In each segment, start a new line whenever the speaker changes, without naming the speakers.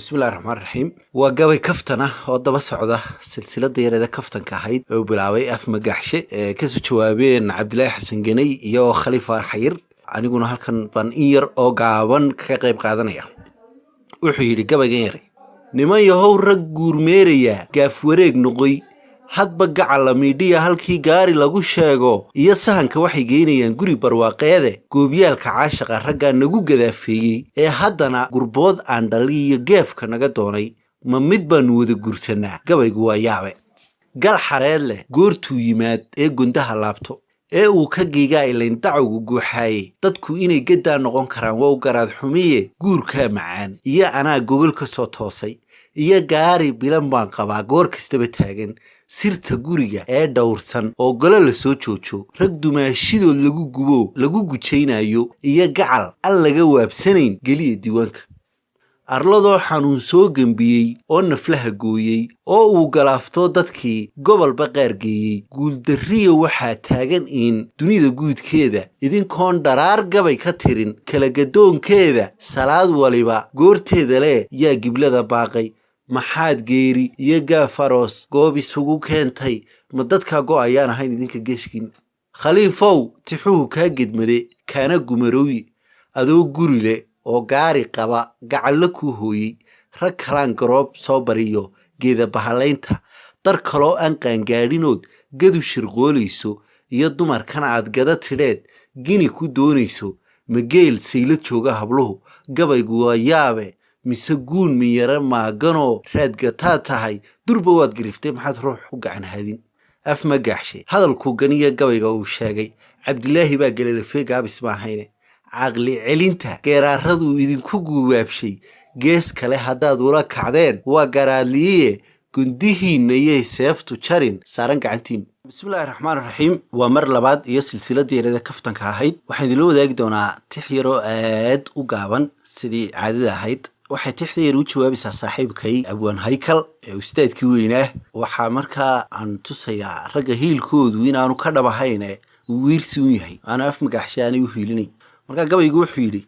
Bismillahi raxmaan raxiim. Waa gabay kaftan ah oo daba socda silsilada yareeda kaftanka ahayd ee uu bilaabay Af Magaxshe, ee kasoo jawaabeen Cabdilaahi Xasan Ganey iyo Khalifa Xayir. Aniguna halkan baan in yar oo gaaban kaga qayb qaadanaya. Wuxuu yidhi gabaygan yare: Niman yahow, rag guurmeeraya, gaaf wareeg noqoy, hadba gacala miidhiya, halkii gaari lagu sheego iyo sahanka waxay geynayaan guri barwaaqeede. Goobyaalka caashaqa raggaa nagu gadaafeeyey ee haddana gurbood aan dhaliyo geefka naga doonay, ma mid baannu wada guursannaa? Gabaygu waa yaabe. Gal xareed leh goortuu yimaad ee gundaha laabto ee uu ka giigaa ilayn dacowgu guuxaaye. Dadku inay geddaa noqon karaan wow garaad xumiye. Guurkaa macaan iyo anaa gogol ka soo toosay iyo gaari bilan baan qabaa goor kastaba taagan. Sirta guriga ee dhowrsan oo golo la soo joojo, rag dumaashidood lagu gubo lagu gujaynayo iyo gacal an laga waabsanayn geliya diiwaanka. Arladoo xanuun soo gembiyey oo naflaha gooyey oo uu galaaftoo dadkii gobolba qaar geeyey, guuldarriya waxaa taagan iin dunida guudkeeda. Idinkoon dharaar gabay ka tirin kala gadoonkeeda, salaad waliba goorteeda leh yaa giblada baaqay. Maxaad geeri iyo gaafaroos goob isugu keentay? Ma dadkaa go' ayaan ahayn idinka geeshkiin? Khaliifow, tixuhu kaa gedmade kaana gumarooyi, adoo guri leh oo gaari qaba, gacallo kuu hooyey, rag kalaan garoob soo bariyo geeda bahalaynta, dar kaloo aan qaangaadhinood gadu shirqoolayso iyo dumarkan aad gada tidheed gini ku doonayso. Ma geel saylad jooga habluhu? Gabaygu waa yaabe. Mise guun miyare maaganoo raadgataa tahay? Durba waad gariftay, maxaad ruux u gacan hadin? Af ma gaaxshe hadalkuu ganiya gabayga uu sheegay Cabdilaahi baa gelelafee gaabis ma ahayne. Caqli celinta geeraaraduu idinku guubaabshay gees kale haddaad ula kacdeen waa garaadliyiye. Gundihiinna yay seeftu jarin saaran gacantiin. Bismillahi raxmaan raxiim. Waa mar labaad iyo silsiladii yareeda kaftanka ahayd. Waxaan idinla wadaagi doonaa tix yaroo aad u gaaban sidii caadada ahayd. Waxay tixda yar u jawaabaysaa saaxiibkay Abwaan Haykal ee ustaadkii weynaa. Waxaa markaa aan tusayaa ragga hiilkoodu inaanu ka dhab ahayne uu wiirsi un yahay, aanu Af Magaxshe aanay u hiilinay. Markaa gabaygu wuxuu yidhi: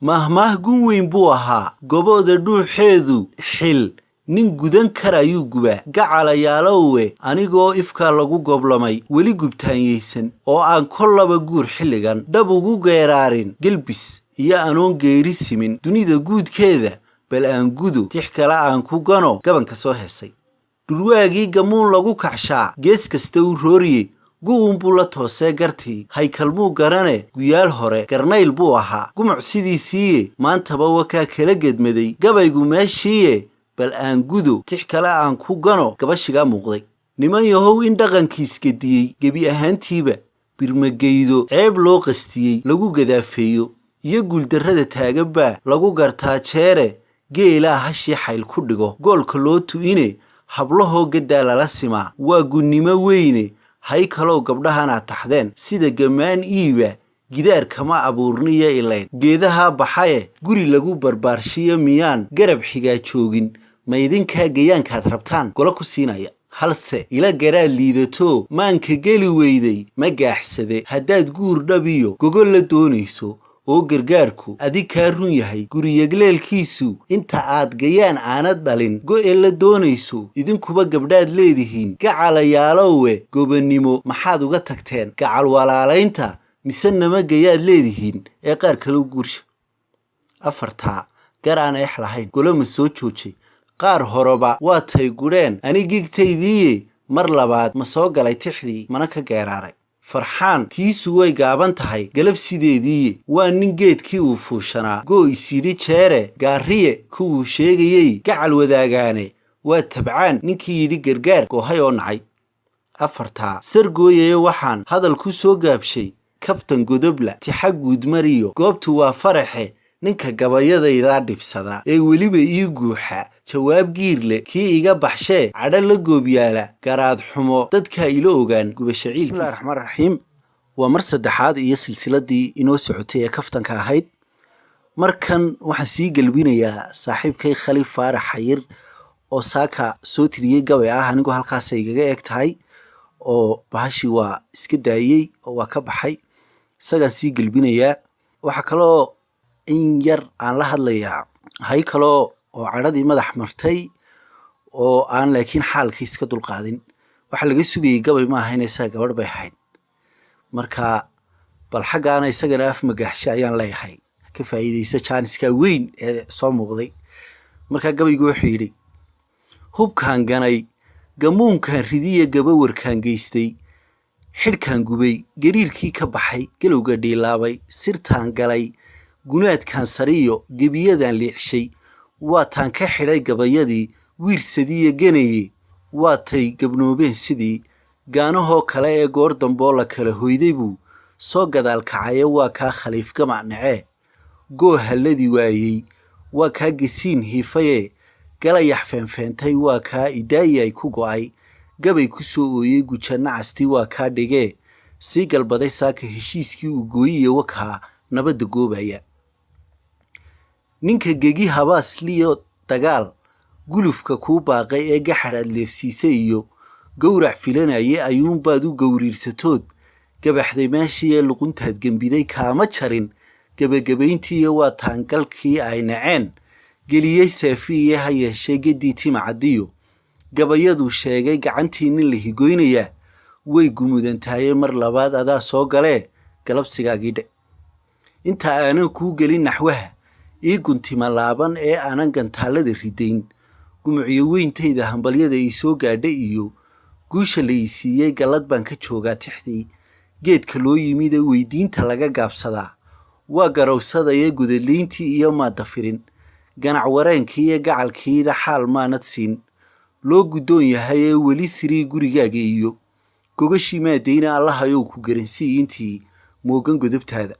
Maahmaah gun weyn buu ahaa gobooda dhuuxeedu, xil nin gudan karayuu gubaa. Gacalayaalowe, anigoo ifkaa lagu goblamay weli gubtaanyaysan oo aan kollaba guur xilligan dhab ugu geeraarin, gelbis iyo anoon geeri simin dunida guudkeeda, bal aan gudo tix kale aan ku gano gabanka soo heesay. Dhurwaagii gamuun lagu kacshaa gees kasta u rooriye, gu'un buu la toosee gartii haykalmuu garane. Guyaal hore garnayl buu ahaa gumuc sidiisiiye, maantaba wakaa kala gedmaday gabaygu meeshiiye. Bal aan gudo tix kale aan ku gano gabashigaa muuqday. Niman yahow, in dhaqankiisgadiyey gebi ahaantiiba, birmageydo ceeb loo qastiyey lagu gadaafeeyo iyo guuldarrada taagan baa lagu gartaa jeere. Geelaa hashii xayl ku dhigo goolka loo tu'ine, hablahoo gaddaa lala simaa waa gunnimo weyne. Hay kalow gabdhahanaad taxdeen sida gammaan iiba, gidaar kama abuurniyo ilayn geedahaa baxaye. Guri lagu barbaarshiyo miyaan garab xigaa joogin? Ma idinkaa gayaankaad rabtaan golo ku siinaya? Halse ila garaad liidatoo maanka geli weyday ma gaaxsade. Haddaad guur dhabiyo gogol la doonayso oo gargaarku adig kaa run yahay, guriyagleelkiisu inta aad gayaan aanad dhalin go'e la doonayso, idinkuba gabdhaad leedihiin. Gacalayaalowe, gobonnimo maxaad uga tagteen gacal walaalaynta? Mise nama gayaad leedihiin ee qaar kale u guursha? Afartaa gar aan eex lahayn golo ma soo joojay? Qaar horeba waa tay gudheen ani gigtaydiiye. Mar labaad ma soo galay tixdii mana ka geeraaray? Farxaan tiisu way gaaban tahay galab sideediiye. Waa nin geedkii uu fuushanaa goo isyidhi jeere. Gaariye kuwuu sheegayey gacal wadaagaane waa tabcaan ninkii yidhi gargaar goohay oo nacay. Afartaa sargooyaye waxaan hadal ku soo gaabshay kaftan godobla tixa guudmariyo. Goobtu waa faraxe. Ninka gabayadaydaa dhibsada ee weliba ii guuxa, jawaab giirle kii iga baxshee cadho la goobyaala, garaad xumo dadkaa ila ogaan gubasha ciilkiisa. Bismillahi raxmaan raxiim. Waa mar saddexaad iyo silsiladii inoo socotay ee kaftanka ahayd. Markan waxaan sii gelbinayaa saaxiibkay Khaliif Faarax Xayir oo saaka soo tiriyey gabay ah anigu halkaasay igaga eg tahay oo bahashii waa iska daayey oo waa ka baxay. Isagaan sii gelbinayaa. Waxaa kaloo in yar aan la hadlayaa hay kaloo. Oo cadhadii madax martay oo aan laakiin xaalkii iska dulqaadin. Waxaa laga sugayay gabay ma ahayn, isaga gabadh bay ahayd. Marka bal xaggaana isagana af magaaxshe ayaan leeyahay, ka faa'iidayso jaaniska weyn ee soo muuqday. Marka gabaygu wuxuu yidhi: Hubkaan ganay, gamuunkaan ridiya, gabawarkaan geystay, xidhkaan gubay, gariirkii ka baxay, galowga dhiilaabay, sirtaan galay, gunaadkaan sariyo, gebiyadaan liicshay, waataan ka xidhay gabayadii wiirsadiiyo ganaye, waatay gabnoobeen sidii gaanahoo kale ee goor damboo la kala hoyday buu soo gadaal kacaye. Waa kaa Khaliif gamac nacee goo halladii waayey, waa kaa gesiin hiifayee galayax feenfeentay, waa kaa idaayay ku go'ay, gabay ku soo ooyey, gujanacastii waa kaa dhigee sii galbaday saaka heshiiskii uu gooyiye, wakaa nabadda goobaya. Ninka gegi habaas liyo dagaal gulufka kuu baaqay ee gaxadh aad leefsiisay iyo gowrac filanayay ayuunbaad u gowriirsatood gabaxday meeshii ee luquntaad gembiday kaama jarin gebagabayntiiyo waa taangalkii ay naceen geliyey seefiiye. Ha yeeshee geddii timacadiyo gabayaduu sheegay gacantii nin la higoynayaa way gumudantahaye, mar labaad adaa soo galee galabsigaagii dhe. Inta aanan kuu gelin naxwaha ii guntima laaban ee aanan gantaallada ridayn, gumucyo weyntayda hambalyada ii soo gaadha iyo guusha la ii siiyey gallad baan ka joogaa. Tixdii geedka loo yimid ee weydiinta laga gaabsadaa waa garowsadaya godadlayntii iyo maadafirin ganac wareenkii iyo gacalkiina xaal maanad siin loo guddoon yahay ee weli sirii gurigaaga iyo gogashii maadayna. Allahayow ku garansiiy intii moogan godobtaada.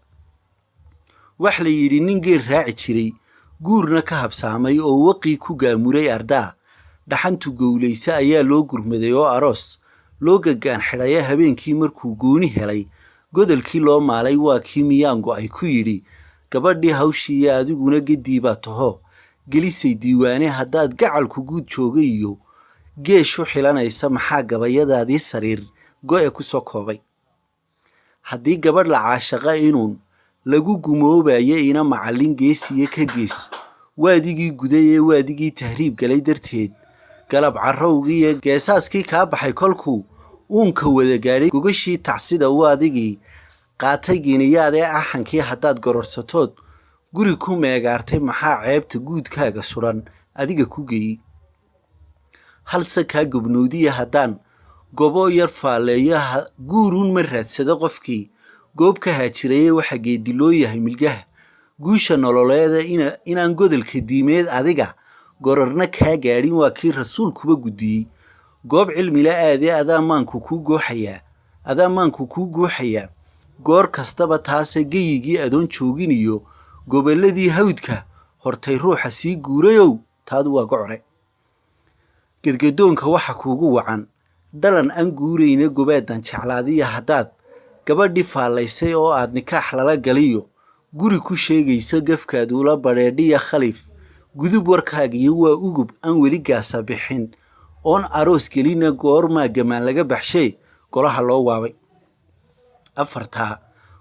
Wax la yidhi nin geel raaci jiray, guurna ka habsaamay oo waqii ku gaamuray ardaa dhaxantu gowlaysa ayaa loo gurmaday oo aroos loo gagaan xidhaya. Habeenkii markuu gooni helay godolkii loo maalay, waa kii miyaan go'ay ku yidhi gabadhii hawshiiyo adiguna geddii baa taho gelisay diiwaane. Haddaad gacalku guud jooga iyo geesh u xilanaysa, maxaa gabayadaadii sariir go'e ku soo koobay? Haddii gabadh la caashaqa inuun lagu gumoobayo ina macallin geesiyo ka gees, waadigii guday ee waadigii tahriib galay darteed galab carrowgii iyo geesaaskii kaa baxay kolkuu uunka wada gaadhay gogashii tacsida, waadigii qaatay giniyaadee axankii haddaad gororsatood guri ku meegaartay, maxaa ceebta guudkaaga suran adiga ku geeyey? Halse kaa gobnoodiya haddaan gobo yar faalleeyo, guuruun ma raadsado qofkii goob ka haajiraye. Waxa geedi loo yahay milgaha guusha nololeeda inaan godolka diimeed adiga gororna kaa gaadhin, waa kii rasuulkuba gudiyey goob cilmila aadee. Adaa maanku kuu gooxayaa, adaa maanku kuu guuxayaa goor kastaba taase geyigii adoon joogin iyo gobolladii hawdka hortay ruuxa sii guurayow, taadu waa gocore. Gedgadoonka waxa kuugu wacan dhalan aan guurayna gobaadan jeclaadiya. Haddaad gabadhii faallaysay oo aad nikaax lala galiyo guri ku sheegayso, gafkaad ula badheedhiya Khaliif gudub warkaagiyo waa ugub aan weli gaasa bixin oon aroos gelina. Goormaa gamaan laga baxshee golaha loo waabay? Afartaa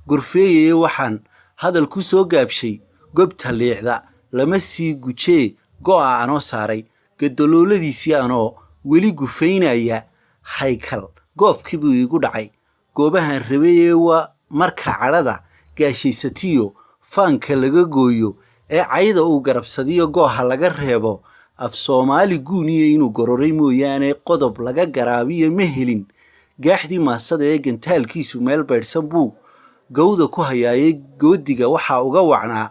gorfeeyaya waxaan hadal ku soo gaabshay: gobta liicda lama sii gujee, go'a anoo saaray gadalooladiisii anoo weli gufaynaya, haykal goofkii buu iigu dhacay goobahan rabayee. Waa marka cadhada gaashaysatiyo faanka laga gooyo ee cayda uu garabsadiyo gooha laga reebo af Soomaali guuniya inuu gororay mooyaane, qodob laga garaabiyo ma helin. Gaaxdii maasada ee gantaalkiisu meel baydhsan buu gawda ku hayaayey. Goodiga waxaa uga wacnaa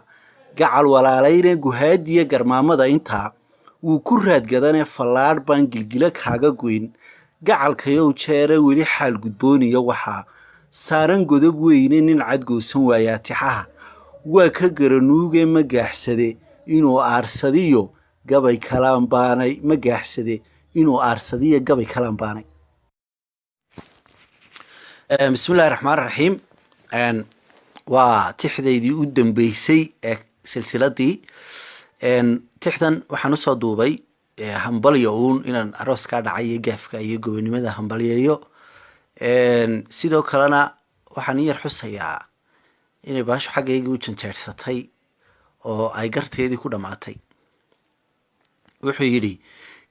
gacal walaalayne guhaadiya garmaamada intaa wuu ku raadgadane. Fallaadh baan gilgilo kaaga goyn gacalkayow jeere, weli xaal gudbooniyo waxaa saaran godob weyne. Nin cadgoosan waayaa tixaha waa ka garanuuge, ma gaaxsade inuu aarsadiyo gabay kalaan baanay, ma gaaxsade inuu aarsadiyo gabay kalaan baanay. Bismillahi raxmaan raxiim. Waa tixdaydii u dambeysay ee silsiladii. Tixdan waxaan usoo duubay hambalyo uun inaan aroos kaa dhacay iyo gaafka iyo gobonimada hambalyeeyo. Sidoo kalena waxaan in yar xusayaa inay baashu xaggaygii u janjeersatay oo ay garteedii ku dhammaatay. Wuxuu yidhi: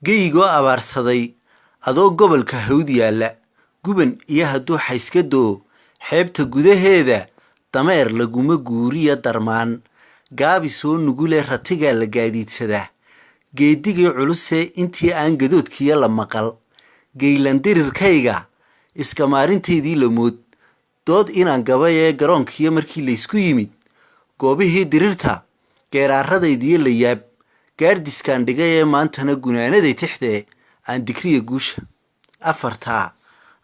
Geyigoo abaarsaday, adoo gobolka Hawd yaalla, guban iyo hadduu xayska doo, xeebta gudaheeda dameer laguma guuriya darmaan, gaabi soo nugule ratigaa la gaadiidsadaa. Geedigii culusee intii aan gadoodkiyo la maqal, geylan dirirkayga iska maarintaydii lamood, dood inaan gabay ee garoonkiyo markii laysku yimid goobihii dirirta, geeraarradaydiyo la yaab gaardiskaan dhigay ee maantana gunaanaday tixdee aan digriya guusha. Afartaa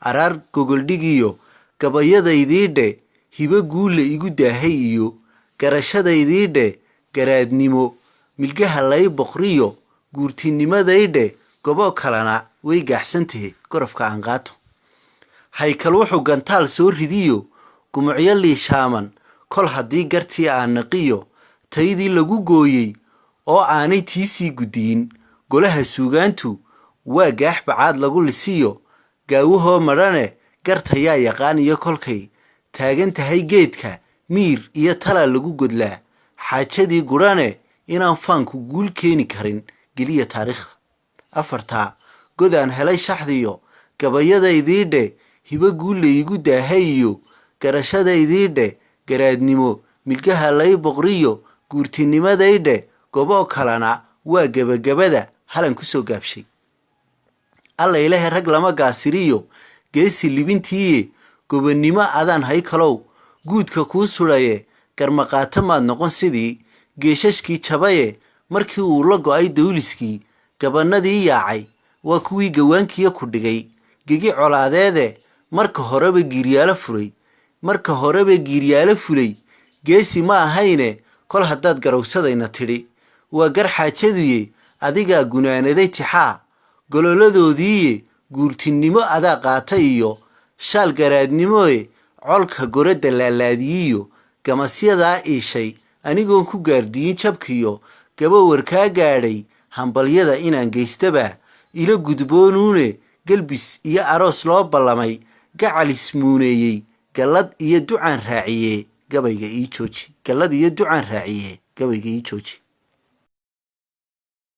araar gogoldhigiyo gabayadaydii dhe, hibo guulla igu daahay iyo garashadaydii dhe, garaadnimo milgaha lay boqriyo guurtinimaday dhe, gobo kalena way gaaxsantahe gorofka aan qaato. Haykal wuxuu gantaal soo ridiyo gumucyo liishaaman, kol haddii gartii aan naqiyo taydii lagu gooyey oo aanay tiisii guddiyin, golaha suugaantu waa gaax bacaad lagu lisiyo gaawahoo madhane, gartayaa yaqaan iyo kolkay taagan tahay geedka, miir iyo talaa lagu godlaa xaajadii gurane, inaan faanku guul keeni karin geliya taariikhda. Afartaa godaan helay shaxdiyo gabayadaydii dhe, hibo guulla igu daahay iyo garashadaydii dhe, garaadnimo milgaha lay boqriyo guurtinimaday dhe, gobo kalena waa gebagabada halan kusoo gaabshay. Alla ilahe, rag lama gaasiriyo geesi libintiiye, gobonnimo adaan haykalow guudka kuu sudhaye, garmaqaato maad noqon sidii geeshashkii jabaye, markii uu la go'ay dawliskii gabannadii yaacay, waa kuwii gawaankiyo ku dhigay gegi colaadeede, marka horeba giiryaalo furay, marka horeba giiryaalo fulay, geesi ma ahayne, kol haddaad garowsadayna tidhi waa gar xaajaduye, adigaa gunaanaday tixaa gololadoodiiye, guurtinimo adaa qaata iyo shaal garaadnimoe, colka goradda laalaadiyiyo gamasyadaa iishay, anigoon ku gaardiyin jabkiyo gabawarkaa gaadhay, hambalyada inaan geystaba ilo gudboonuune, gelbis iyo aroos loo ballamay, gacal ismuuneeyey, gallad iyo ducaan raaciye gabayga ii jooji, gallad iyo ducaan raaciye gabayga ii jooji.